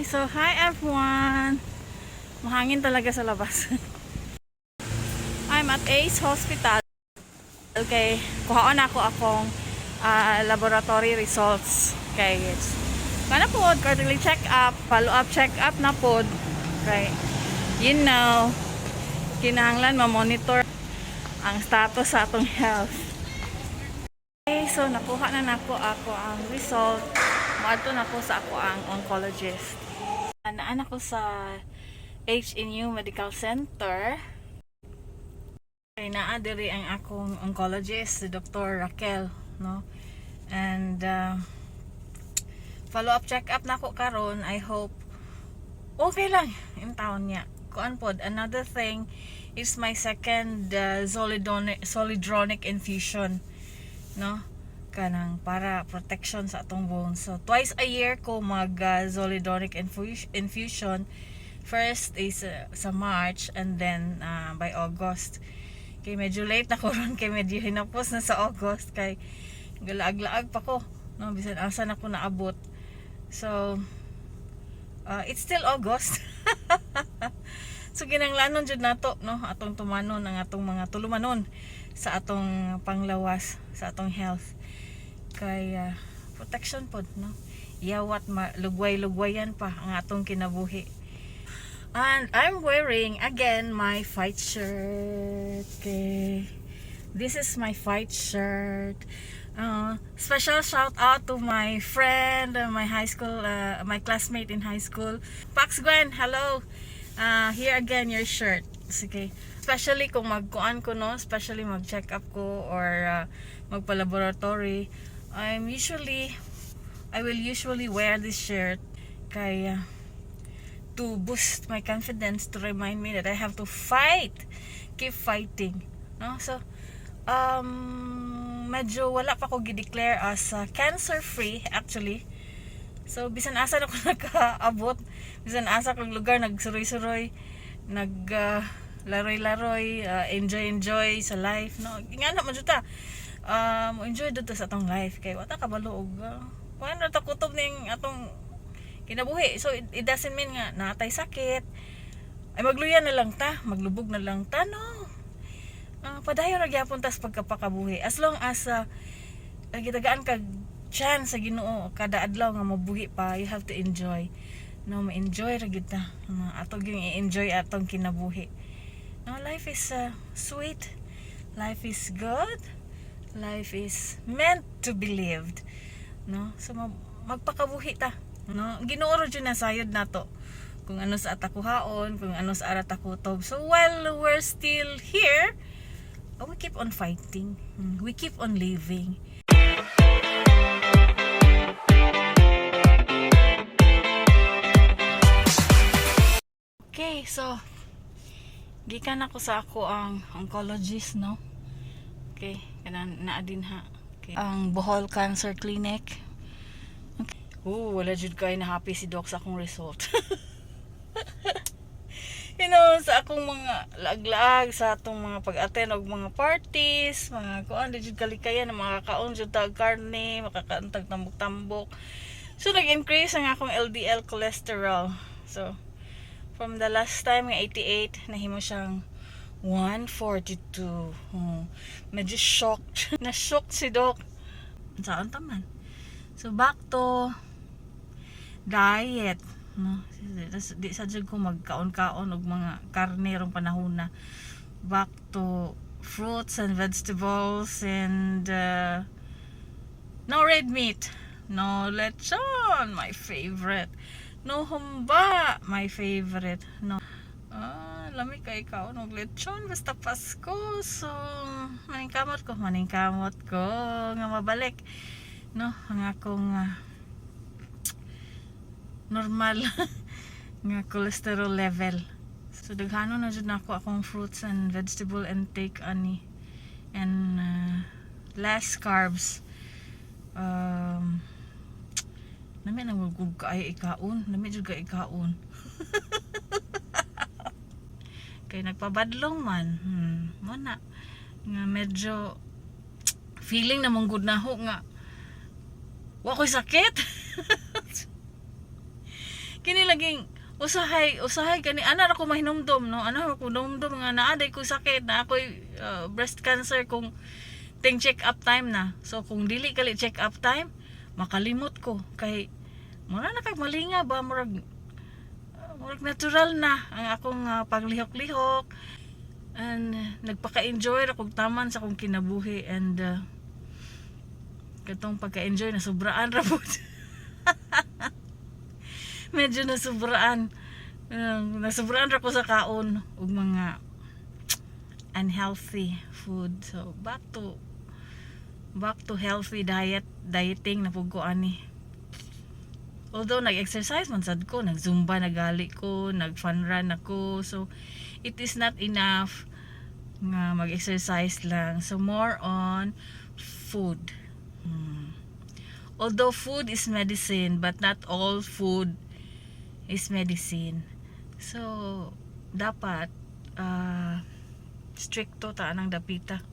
So hi, everyone. Mahangin talaga sa labas. I'm at Ace Hospital. Okay, kuhaon ako akong laboratory results. Okay, it's kana pod, quarterly check-up, follow-up check-up na pod. Right. Kinahanglan ma-monitor ang status sa atong health. Okay, so nakuha na nako ako ang result. Moadto na ko sa ako ang oncologist. Naan ako sa HNU Medical Center. Kay naa diri ang akong oncologist, si Dr. Raquel, no? And follow-up check-up nako karon. I hope okay lang intawon niya. Kuan pod, another thing is my second zoledronic infusion, no? Kanang para protection sa atong bones. So twice a year ko mag zoledronic infusion. First is sa March and then by August. Kay medyo late na ko ron kay medyo hinapos na sa August kay galaag-laag pa ko, no? Bisan asa na ko naabot. So it's still August. So kinanglanon jud nato, no, atong tumanon ang atong mga tulumanon sa atong panglawas, sa atong health. Kay protection pod, no. Yawat lugway-lugwayan pa ang atong kinabuhi. And I'm wearing again my fight shirt. Okay. This is my fight shirt. Special shout out to my friend, my high school, my classmate in high school. Pax Gwen, hello. Here again your shirt. Sige. Especially kung magkuan ko, no, especially mag-check up ko or magpa-laboratory. I will usually wear this shirt kay to boost my confidence, to remind me that I have to fight, keep fighting, no? So medyo wala pa ko gi-declare as cancer free actually. So bisan asa na ko nakaabot, bisan asa kong lugar, nagsuroy-suroy, nag laroy-laroy, enjoy enjoy sa life, no? Ingana man jud ta, enjoy dito sa atong life kay wala kabalo og kuan ra ta, kutob ning atong kinabuhi. So it doesn't mean nga natay sakit ay magluya na lang ta, maglubog na lang ta, no? Padayon ra gyapon tas pagkapakabuhi as long as gitagaan kag chance sa Ginoo kada adlaw nga mabuhi pa. You have to enjoy, no? Ma-enjoy ra gyud ta. Ato gyud i-enjoy atong kinabuhi, no? Life is sweet, life is good, life is meant to be lived, no? So magpakabuhi ta, no? Ginoo ra jud na sayod nato kung ano sa atakuhaon, kung ano sa ara takutob. So while we're still here, we keep on fighting. We keep on living. Okay, so gikan ako sa ako ang oncologist, no? Okay, kanang naa din ha. Okay. Ang Bohol Cancer Clinic. Okay. Oh, wala jud kay na happy si doc sa akong result. Sa akong mga laag-laag, sa atong mga pag-attend og mga parties, mga kuan, di jud kalikayan na makakaon jud tag karne, makakaon tag tambok-tambok. So nag-increase ang akong LDL cholesterol. So from the last time nga 88, nahimo siyang 142. Oh, medyo shocked. Na-shocked si doc. Saan taman? So back to diet, no? Tas di sa jud ko magkaon-kaon og mga karne rong panahon na. Back to fruits and vegetables and no red meat, no lechon, my favorite. No humba, my favorite. No. Ah, lami kay kaon og lechon basta Pasko. So, maningkamot ko nga mabalik, no, ang akong normal nga cholesterol level. So daghano na jud nako akong fruits and vegetable intake ani and less carbs. Lami nang gud kaayo ikaon, lami jud kay ikaon. Kay nagpabadlong man. Mo na nga medyo feeling na mong good na ho nga wa ko'y sakit. Kini laging usahay usahay kani ana ra ko mahinumdom, no? Ana ra ko hinumdom nga naa day ko sakit na ako'y breast cancer kung ting check up time na. So kung dili kali check up time, makalimot ko kay mura na kag malinga ba, murag murag natural na ang akong paglihok-lihok and nagpaka-enjoy ra kog taman sa akong kinabuhi and katong pagka-enjoy na sobraan ra pud, medyo nasubraan. Nasubraan ra ko sa kaon ug mga unhealthy food. So back to healthy diet, dieting na pud ko ani. Although nag-exercise man sad ko, nag-zumba nagali ko, nag-fun run ako. So it is not enough nga mag-exercise lang. So more on food. Although food is medicine, but not all food is medicine. So dapat stricto ta anang dapita.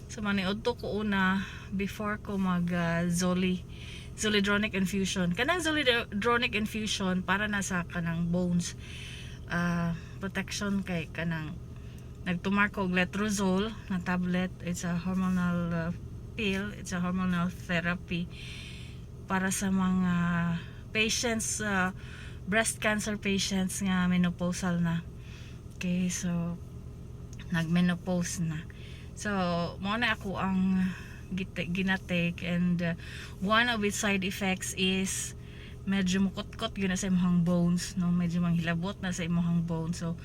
So maniudto ko una before ko mag Zoli Zoledronic infusion. Kanang Zoledronic infusion para na sa kanang bones protection kay kanang nagtumar ko og letrozole na tablet. It's a hormonal pill. It's a hormonal therapy para sa mga patients, breast cancer patients nga menopausal na. Okay, so nagmenopause na. So, mao na ako ang ginatake and one of its side effects is medyo mukutkot gyud na sa imong bones, no? Medyo manghilabot na sa imong bones. So,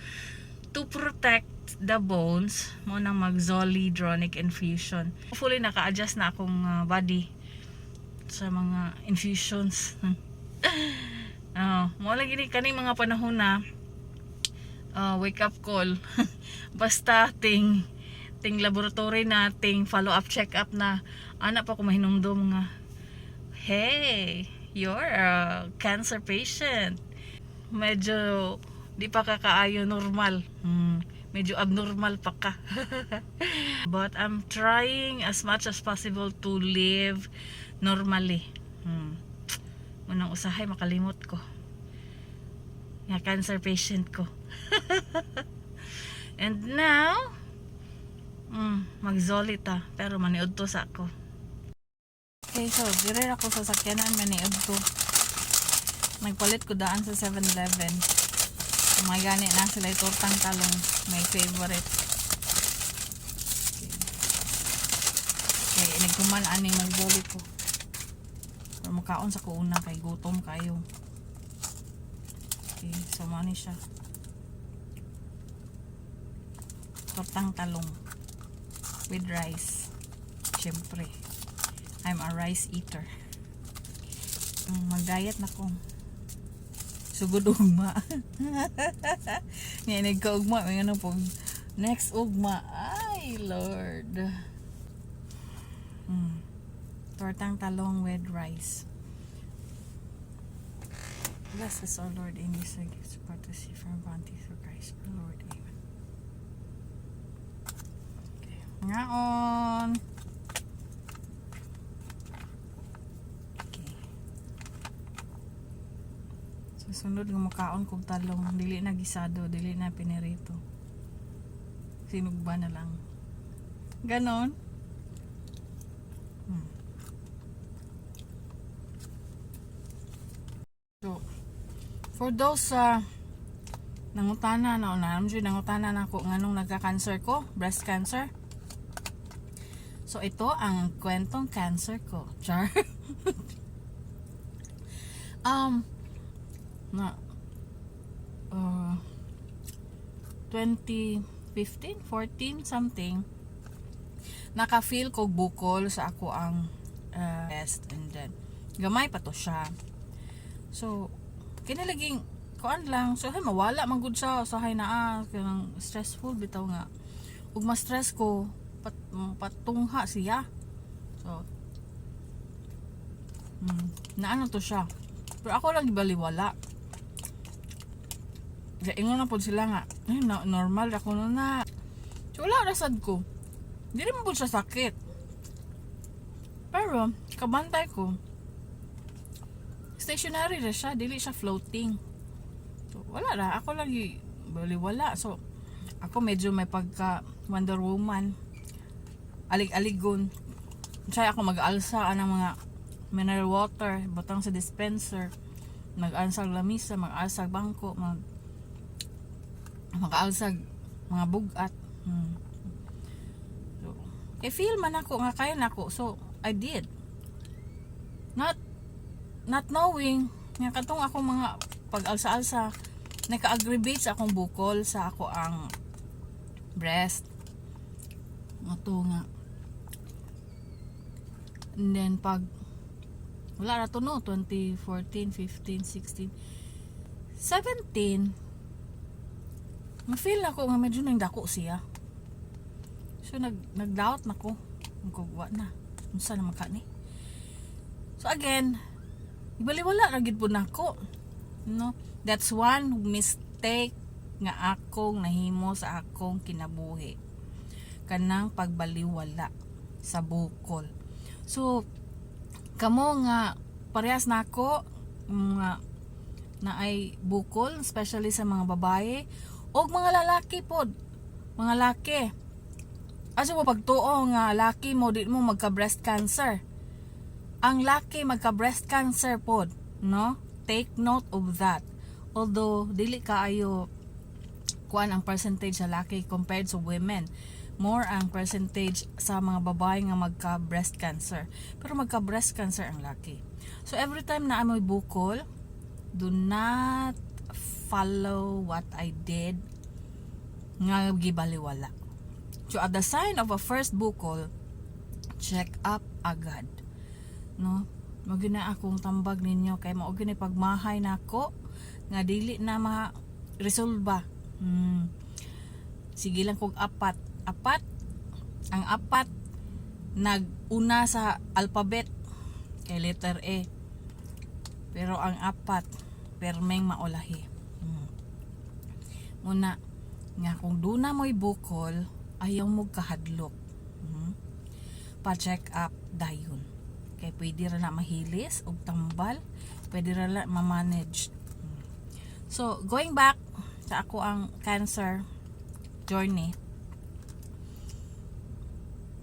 to protect the bones, mao nang mag Zoledronic infusion. Hopefully naka-adjust na akong body sa mga infusions. Oh, mao lagi ni kaning mga panahon na wake up call. Basta ting ting laboratory na, ting follow up check up na, ana pa ko mahinumdum nga, "Hey, you're a cancer patient." Medyo di pa ka kaayo normal. Medyo abnormal pa ka. But I'm trying as much as possible to live normally. Unang usahay makalimot ko nga cancer patient ko. And now, magzoli ta, pero maniudto sa ako. Okay, so dire ako sa sakyanan maniudto. Nagpalit ko daan sa 7-Eleven. May gani na sila tortang talong, my favorite. Okay. Okay, nagkuman ani magzoli ko. Pero makaon sa ko una kay gutom kayo. Okay, so mao ni siya. Tortang talong with rice. Siyempre, I'm a rice eater. Mag-diet na ko. Sugod ugma. Nga nagkaugma, may ano po. Next ugma. Ay, Lord. Tortang talong with rice. Bless us, O Lord, in these gifts part to see from bounty through Christ our Lord. Amen. Okay. Ngaon. Okay. Susunod nga makaon kog talong, dili na gisado, dili na pinirito. Sinugba na lang. Ganon. So, for those nangutana na, na nangutana na ako nganong nagka-cancer ko, breast cancer. So ito ang kwentong cancer ko. Char. Na 2015, 14 something, naka-feel ko bukol sa ako ang breast and then gamay pa to siya. So kinalaging kuan lang, so hey, mawala man gud siya usahay na kanang stressful bitaw nga ug ma-stress ko patungha siya. So naano to siya, pero ako lang gibaliwala. Kaya ingon na pod sila nga, ay, na, normal ako no na. So wala ra sad ko, di rin po siya sakit, pero kabantay ko, stationary ra siya, dili siya floating. So wala ra, ako lagi baliwala. So ako medyo may pagka Wonder Woman, alig-aligon. Siya ako mag-alsa anang mga mineral water, butang sa dispenser, mag-alsag lamisa, mag-alsag bangko, mag-alsag mga bugat. So, eh, feel man ako nga kaya nako, so I did, not knowing nga katong akong mga pag-alsa-alsa naka-aggravate sa akong bukol sa ako ang breast nga to nga. And then pag wala na to, no, 2014, 15, 16, 17, ma-feel nako nga medyo nang dako siya. So nag-doubt na ko. Nagkugwa na. Unsa naman ka ni? So again, ibaliwala ra gid po nako. No? That's one mistake nga akong nahimo sa akong kinabuhi. Kanang pagbaliwala sa bukol. So kamo nga parehas nako nga naay bukol, especially sa mga babae o mga lalaki pod, mga laki, asa mo pagtuo nga laki mo di mo magka breast cancer? Ang laki magka breast cancer pod, no? Take note of that. Although dili kaayo kuan ang percentage sa laki compared sa women, more ang percentage sa mga babae nga magka breast cancer, pero magka breast cancer ang laki. So every time naa moy bukol, do not follow what I did nga gibaliwala. So at the sign of a first bukol, check up agad, no? Mao na akong tambag ninyo kay mao gyud ni pagmahay nako nga dili na ma resolba. Sige lang kog apat apat, ang apat naguna sa alphabet kay letter A, pero ang apat permeng maulahi. Muna nga kung duna mo'y bukol, ayaw mo kahadlok. Pa-check up dayon kay pwede ra na mahilis og tambal, pwede ra na ma-manage. So going back sa ako ang cancer journey,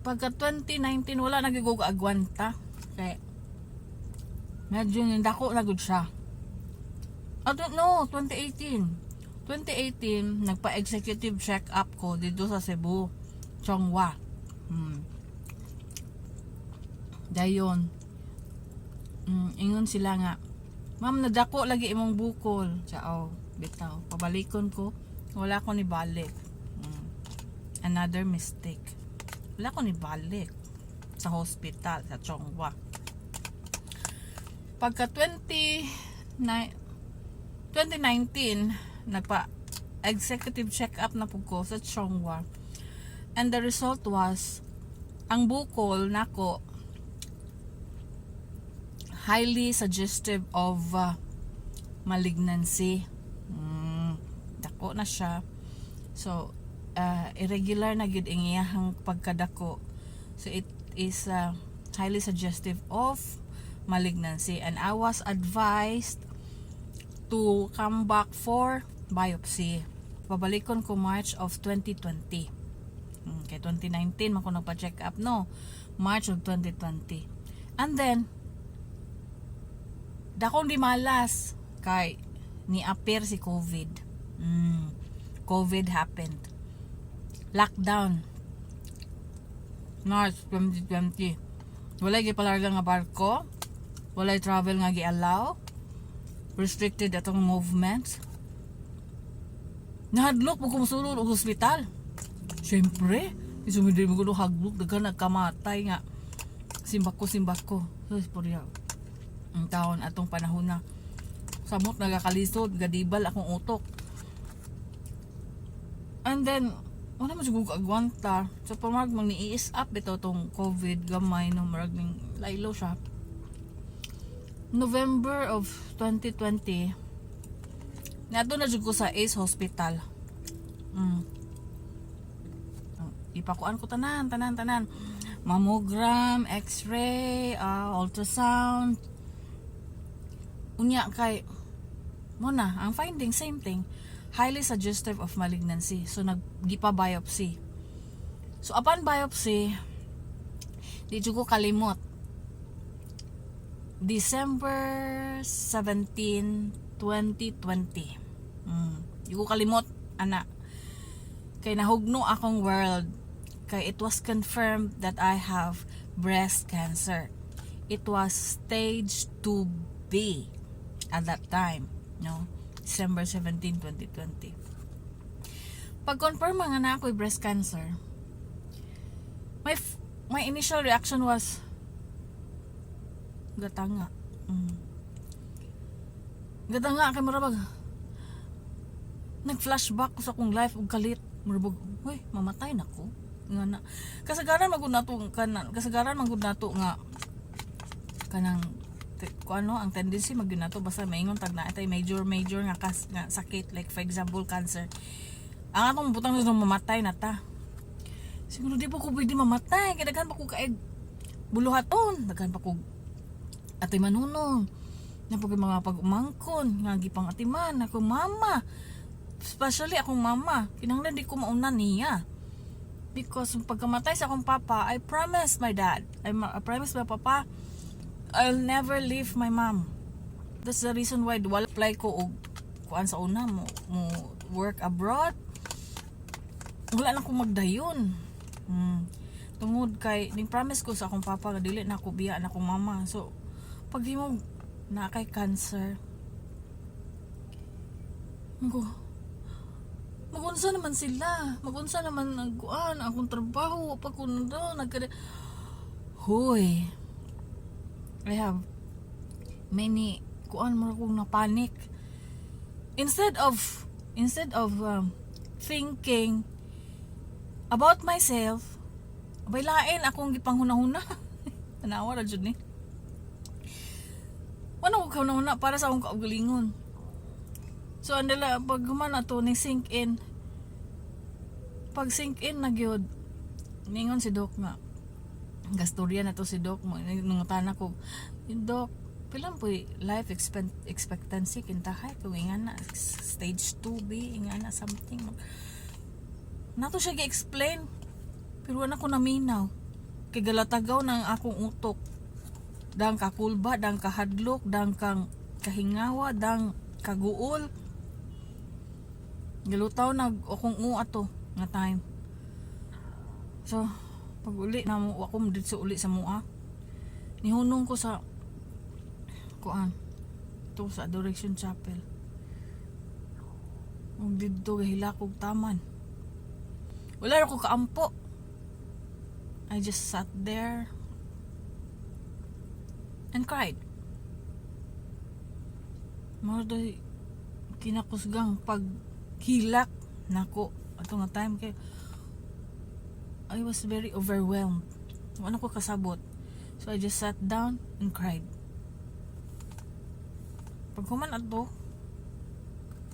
pagka 2019, wala na gyud agwanta kay medyo dako na gud siya. I don't know, 2018. 2018, nagpa-executive check-up ko dito sa Cebu, Chong Hua. Dayon, ingon sila nga, "Ma'am, nadako lagi imong bukol." Chao, bitaw. Pabalikon ko. Wala ko ni balik. Another mistake. Wala ko ni balik sa hospital sa Chong Hua. Pagka 2019, nagpa executive check-up na po ko sa Chong Hua. And the result was, ang bukol nako highly suggestive of malignancy. Dako na siya. So, irregular na gyud ang iyahang pagkadako. So, it is highly suggestive of malignancy. And I was advised to come back for biopsy. Pabalikon ko March of 2020. Kay 2019 man ko nagpa-check up, no? March of 2020. And then dakong di malas kay ni appear si COVID. COVID happened. Lockdown. March 2020. Walay gipalarga nga barko. Walay travel nga gi-allow. Restricted atong movements. Nahadlok mo kung og ospital. Siyempre, isumindi mo ko haglok, daghan nagkamatay nga. Simbako, simbako. Sus, purya. Ang taon atong panahon na. Samot nagakalisod, gadibal akong utok. And then, wala mo siguro agwanta. So, pamag mang ni-ease up ito tong COVID gamay, no, marag ning laylo siya. November of 2020, nato na jud ko sa Ace Hospital. Ipakuan ko tanan, tanan, tanan. Mammogram, X-ray, ultrasound. Unya kay Mao na, ang finding, same thing. Highly suggestive of malignancy. So, naggipa biopsy. So, upon biopsy, di jud ko kalimot. December 17, 2020. Di ko kalimot, ana. Kay nahugno akong world. Kay it was confirmed that I have breast cancer. It was stage 2B at that time, no? December 17, 2020. Pag-confirm nga na ako'y breast cancer, my initial reaction was gatanga. Gatanga kay mura bag nag-flashback ko sa akong life ug kalit. Mura bag, "Uy, mamatay na ko." Nga na. Kasagaran man gud nato kanan, kasagaran man gud nato nga kanang kung ano ang tendency man gyud nato, basta maingon tag naa tay major major nga kas nga sakit, like for example cancer, ang atong butang na mamatay na ta. Siguro di pa ko pwede mamatay kay daghan pa ko kaeg buluhaton, daghan pa ko atoy manunong na pag mga pag-umangkon nga gipang atiman ako, mama, especially akong mama. Kinahanglan di ko mauna niya because pagkamatay sa akong papa, I promised my dad, I promised my papa, I'll never leave my mom. That's the reason why wala apply ko og kuan sa una, mo work abroad. Wala na ko magdayon. Tungod kay ning promise ko sa akong papa nga dili na ako biya na akong mama. So pag mo na kay cancer ko, magunsa naman sila, magunsa naman ang kuan, akong trabaho pag kuno do nagka. Huy, I have many kuan mo kong na panic. Instead of thinking about myself, abay lain akong gipanghuna-huna. Tanawa ra jud ni. Wala ko kahuna-huna para sa akong kaugalingon. So andala pag human ato ni sink in, pag sink in na gyud, ningon si doc nga gastorya na to si doc mo, nangutana ko yung, "Doc, pila po life expectancy kintahay kung inga na stage 2B, inga na something?" Nato siya gi-explain pero wala ko naminaw kay galatagaw ng akong utok, dang kakulba, dang kahadlok, dang kang kahingawa, dang kaguol. Galutaw nag akong u ato nga time. So pag uli na mo ako dito uli sa mua, nihunong ko sa kuan to, sa Adoration Chapel, ug didto gahilak og taman. Wala ra ko kaampo. I just sat there and cried. Mao doy kinakusgang paghilak nako ato nga time kay I was very overwhelmed. Wala ko kasabot. So I just sat down and cried. Pag human ato,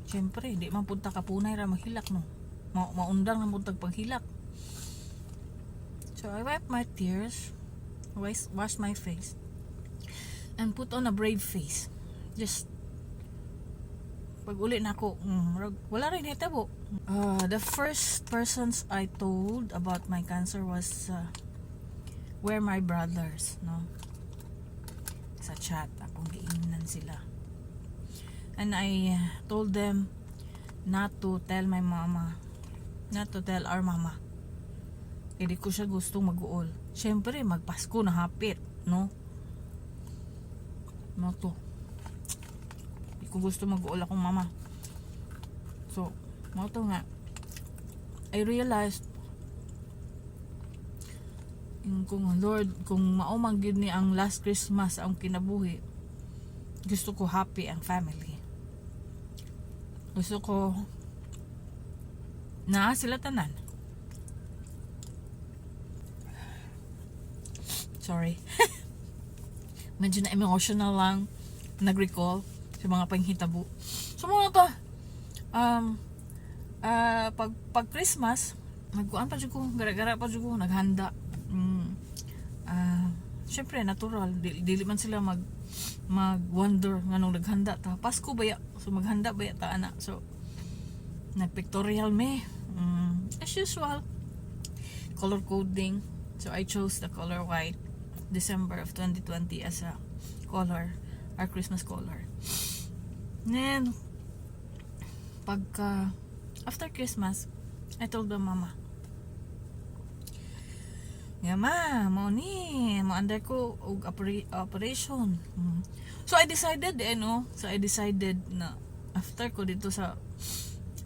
syempre, di man punta kapunay ra mahilak, no. Maundang na puntag paghilak. So I wiped my tears, wash my face, and put on a brave face. Just pag uli na ako, wala rin hitabo. The first persons I told about my cancer was were my brothers, no? Sa chat, akong giingnan sila. And I told them not to tell my mama, not to tell our mama. Kaya di ko siya gusto mag-uol. Siyempre, magpasko na hapit, no? No to. Di ko gusto mag-uol akong mama. So, mao to nga. I realized yung kung Lord, kung mao man gyud ni ang last Christmas ang kinabuhi, gusto ko happy ang family. Gusto ko naa sila tanan. Sorry. Medyo na emotional lang nag-recall sa mga panghitabo. So mao to. Pag Christmas, nagkuan pa jud ko, gara-gara pa jud ko, naghanda. Syempre natural, dili man sila mag wonder nganong naghanda ta. Pasko baya, so maghanda baya ta ana. So nagpictorial me. As usual, color coding. So I chose the color white December of 2020 as a color, our Christmas color. Then pagka after Christmas, I told the mama nga, "Ma, mao ni mo under ko og operation." So I decided eh, no, so I decided na after ko didto sa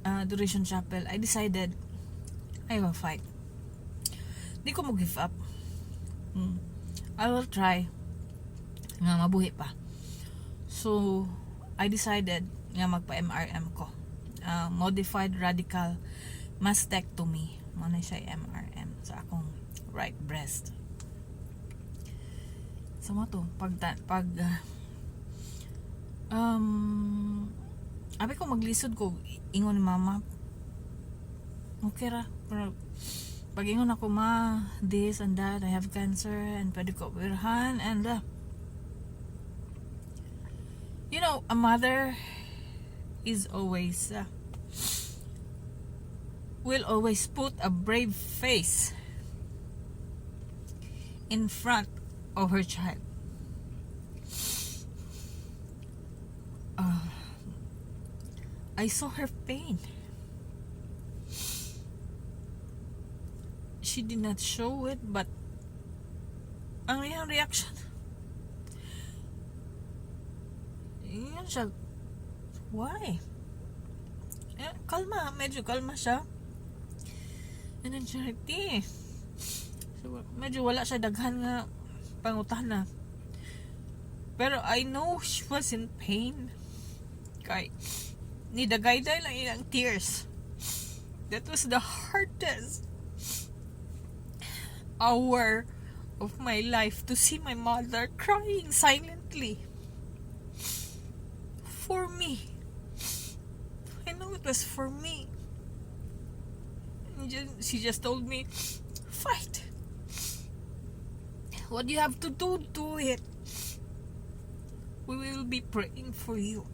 Adoration Chapel, I decided I will fight. Di ko mo give up. I will try nga mabuhi pa. So I decided nga magpa MRM ko, modified radical mastectomy. Mao na siya, MRM sa akong right breast. So mao to, pag abi ko maglisod ko ingon ni mama, okay ra. Pero pag ingon ako, "Ma, this and that, I have cancer and pwede ko operahan," and a mother is always will always put a brave face in front of her child. I saw her pain. She did not show it, but ang iyang reaction, ingon siya, "Why?" Eh, kalma, medyo kalma siya. And then Charity. So, medyo wala siya daghan nga pangutana. Pero I know she was in pain. Kay, nidagayday lang ilang tears. That was the hardest hour of my life, to see my mother crying silently for me. I know it was for me. And she just told me, "Fight. What you have to do, do it. We will be praying for you."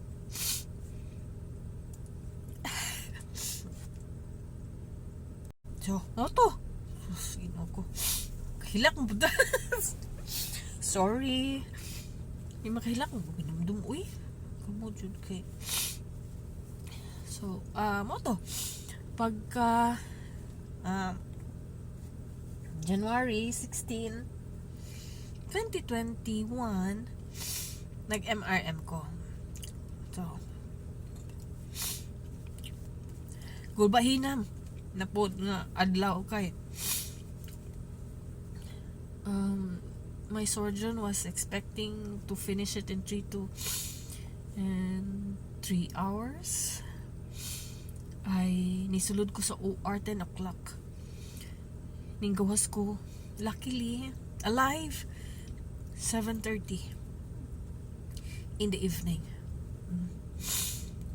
So, mao to? Sus, Ginoo ko. Kahilak mo ba? Sorry. Di makahilak mo. Ginumdum, uy. Kamo jud kay. So, mao to. Pagka January 16, 2021, nag-MRM ko. So, gulbahinam na po nga adlaw kay my surgeon was expecting to finish it in 3 to and 3 hours. Ay nisulod ko sa OR 10 o'clock. Ning gawas ko, luckily alive, 7:30 in the evening.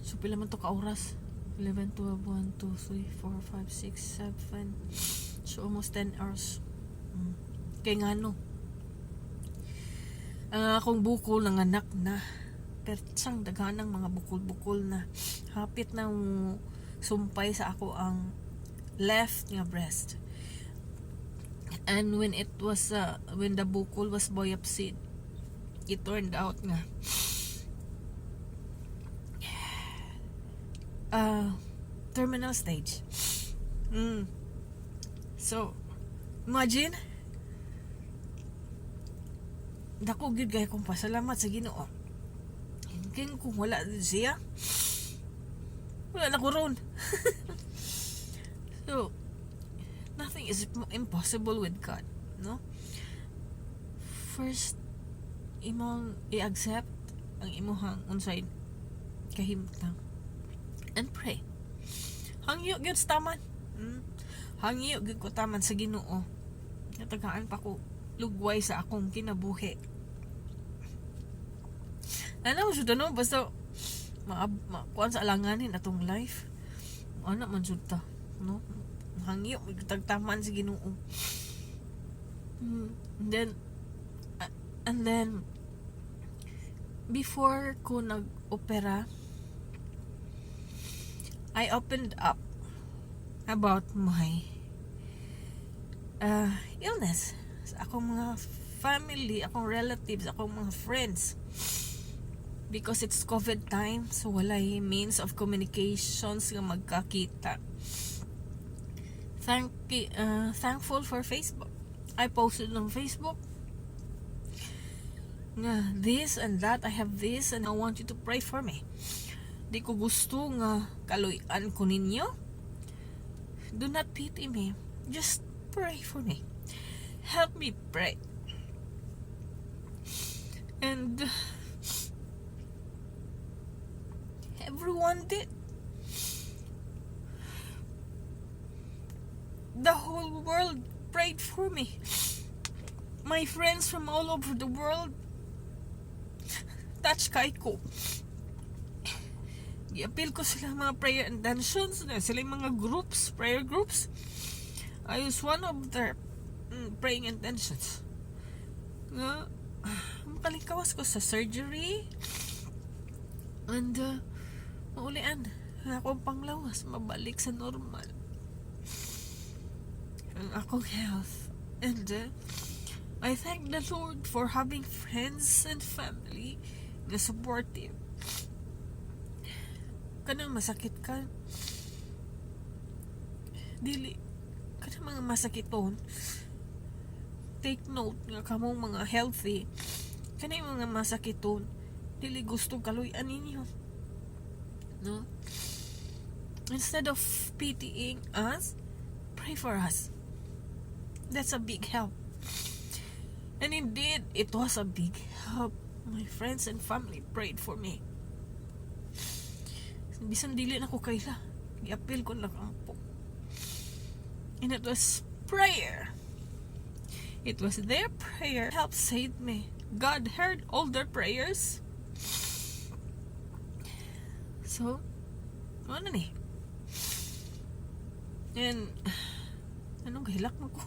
So pila man to ka oras? 11, 12, 1, 2, 3, 4, 5, 6, 7. So almost 10 hours. Kay ngano, ang akong bukol nanganak na. Pertsang daghanang mga bukol-bukol na hapit na mo sumpay sa ako ang left nga breast. And when the bukol was biopsied, it turned out nga terminal stage. So imagine, dako gyud kay kong pasalamat sa Ginoo. Kay kung wala siya, wala na ko ron. So nothing is impossible with God, no? First, imong i-accept ang imuhang unsay kahimtang and pray. Hangyo gyud sa taman. Hangyo gyud ko taman sa Ginoo. Natagaan pa ko lugway sa akong kinabuhi. Ano jud, ano, basta ma, kuan sa alanganin atong life. Ana man jud ta, no? Hangyo tagtaman sa Ginoo. And then And then, before ko nag-opera, I opened up about my illness sa akong mga family, akong relatives, akong mga friends. Because it's COVID time, so walay means of communications nga magkakita. Thankful for Facebook. I posted on Facebook nga this and that, I have this and I want you to pray for me. Di ko gusto nga kaluy-an ko ninyo. Do not pity me. Just pray for me. Help me pray. And everyone did. The whole world prayed for me. My friends from all over the world, touch kay ko. Giapil ko sila mga prayer intentions, na sila yung mga groups, prayer groups. I was one of their praying intentions. Nga, makalingkawas ko sa surgery and maulian akong panglawas mabalik sa normal ang akong health. And I thank the Lord for having friends and family na supportive. Kanang masakit ka, dili kanang mga masakiton, take note nga kamong mga healthy, kanang mga masakiton, dili gusto kaluy-an ninyo, no? Instead of pitying us, pray for us. That's a big help. And indeed, it was a big help. My friends and family prayed for me. Bisan dili na ko kaila, giapil ko lang ampo. And it was prayer. It was their prayer helped save me. God heard all their prayers. So, ano ni? And, anong gahilak mo ko?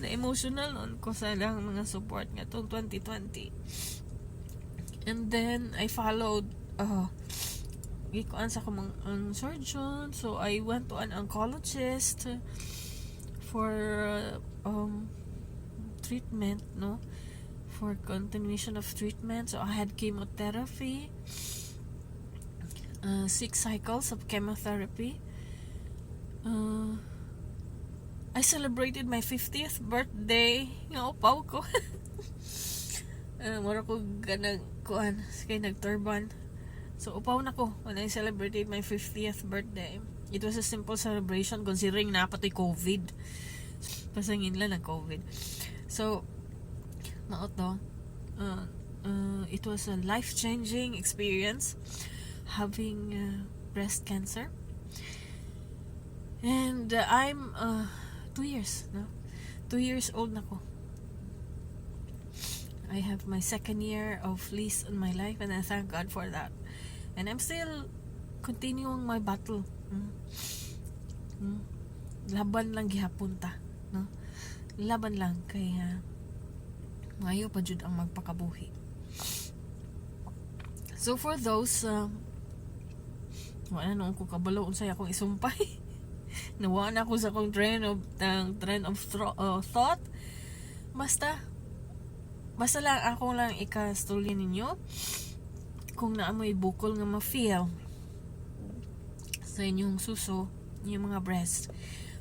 Na-emotional noon ko sa lang mga support nga tong 2020. And then, I followed, gikuan sa akong ang surgeon. So, I went to an oncologist for treatment, no? For continuation of treatment. So, I had chemotherapy. 6 cycles of chemotherapy. I celebrated my 50th birthday. Nga upaw ko. Mura ko ganag kuan kay nagturban. So upaw na ko when I celebrated my 50th birthday. It was a simple celebration considering naa pa to'y COVID. Pasangin lang ng COVID. So, mao to. It was a life-changing experience having breast cancer. And I'm 2 years, no? 2 years old na ko. I have my second year of lease in my life and I thank God for that. And I'm still continuing my battle. Laban lang gihapon ta, no? Laban lang kay maayo pa jud ang magpakabuhi. So for those wala noon ko kabalo unsay akong isumpay. Nawala na ako sa akong train of thought. Basta lang ako lang ikastorya ninyo kung naa mo'y bukol nga ma-feel sa inyong suso, inyong mga breast,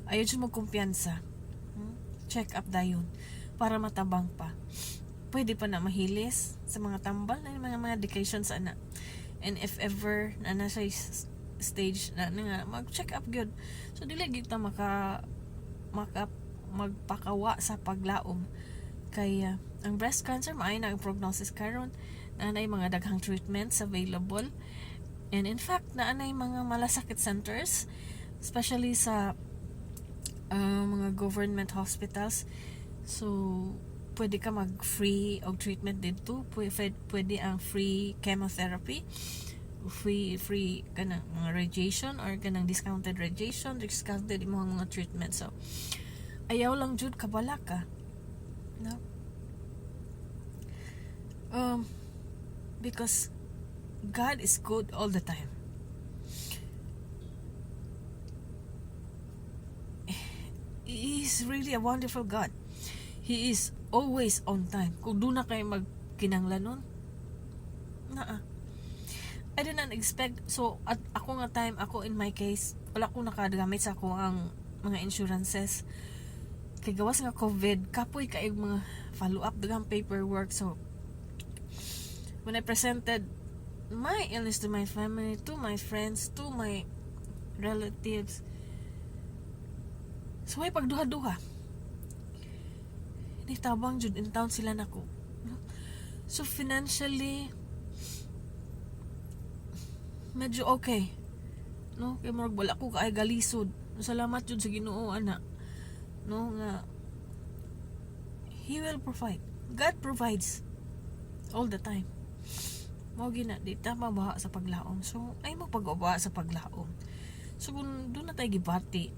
ayaw dyan magkumpiyansa. Check up dayon para matabang pa. Pwede pa na mahilis sa mga tambal na mga medications ana. And if ever na nasa stage na nga mag-check up gyud. So dili gyud ta maka maka magpakawa sa paglaom kay ang breast cancer, maayo na ang prognosis karon, naa nay mga daghang treatments available, and in fact naa nay mga malasakit centers, especially sa mga government hospitals. So pwede ka mag free og treatment didto. Pwede ang free chemotherapy, free kanang mga radiation or kanang discounted radiation, discounted imong mga treatment. So ayaw lang jud kabalaka, no? Because God is good all the time. He is really a wonderful God. He is always on time. Kung duna kay magkinanglanon, naa. I did not expect, so at ako nga time, ako in my case, wala ko nakagamit sa ako ang mga insurances. Kay gawas nga COVID, kapoy kay mga follow up, daghang paperwork. So, when I presented my illness to my family, to my friends, to my relatives, so may pagduha-duha. Nitabang jud in town sila nako. So financially medyo okay. No, kay murag wala ko kaay galisod. Salamat jud sa Ginoo ana. No nga He will provide. God provides all the time. Mao gina di ta mabaha sa paglaom. So ay mo pag-uba sa paglaom. So kung duna tay gibati,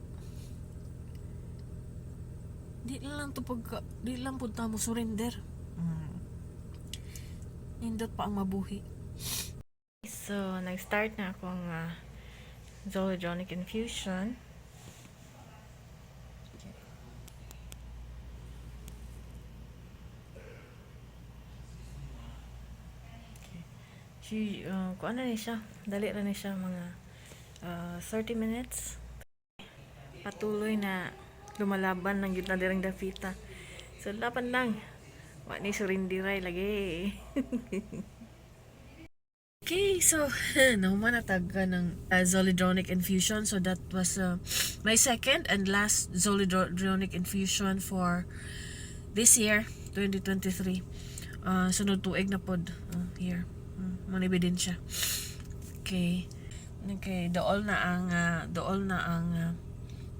di lang to pagka, di lang pud ta mo surrender. Nindot pa ang mabuhi. So, nag-start na akong Zoledronic infusion. Okay. Okay. She, kuan na ni siya. Dali na ni siya mga 30 minutes. Patuloy na lumalaban ng gitna dirang dapita. So, laban lang. Wa ni surindiray lagi. Okay, so nahuman na tag ng Zoledronic infusion. So that was my second and last Zoledronic infusion for this year, 2023. Sunod tuig na pod here. Mo ni ebidensya. Okay. Okay, dool na ang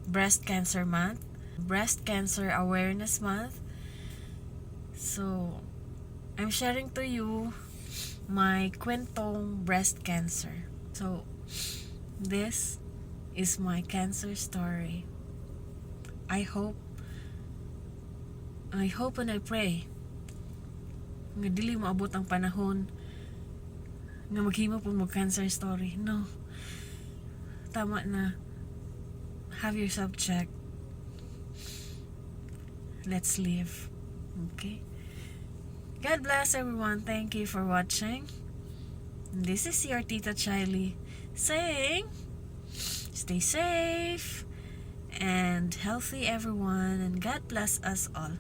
Breast Cancer Month, Breast Cancer Awareness Month. So, I'm sharing to you my kwentong breast cancer. So, this is my cancer story. I hope and I pray nga dili maabot ang panahon nga maghimo po mo cancer story. No. Tama na. Have yourself checked. Let's live. Okay? God bless everyone. Thank you for watching. This is your Tita Chiley saying, stay safe and healthy, everyone, and God bless us all.